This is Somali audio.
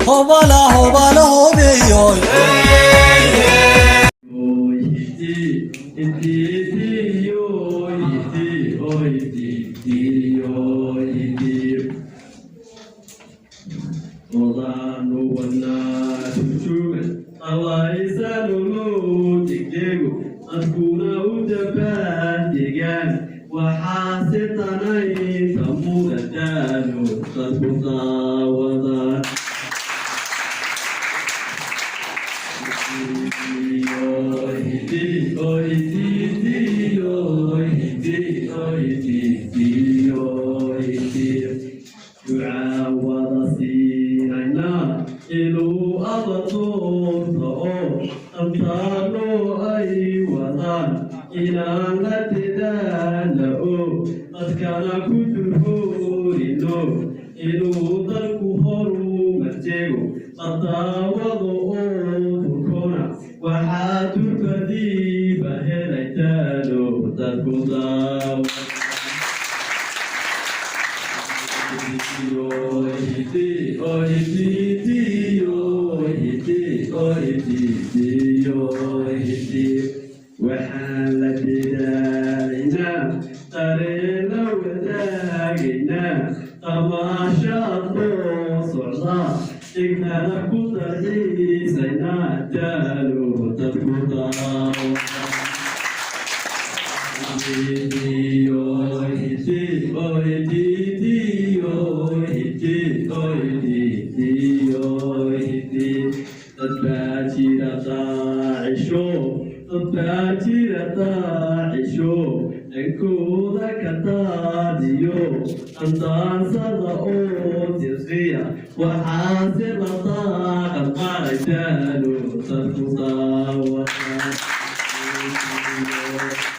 Hobala hobala hobeyoy. Dadkuna u dabaaldegaan waxaa si tanayta mudadaalo dadku daawadaan. Ducaa wada siinaynaa inuu abadoonta oo amtaano ay wadaan inaan la dadaala oo dadkana ku durhoorino inuu dalku horumarjeego qadaawado oo turkona waxaa durbadiiba helaytaano dadku daawa. Waxaan la dadaalaynaa, qareena wadaagaynaa, qamaashaad oo socdaa ignana ku dalxiisaynaa daalo dadku daawa. Dad baa jira daacisho dhankooda ka daadiyo andaansada oo dirqiya waxaase la daaqad qaadaydaalo dadku daawa.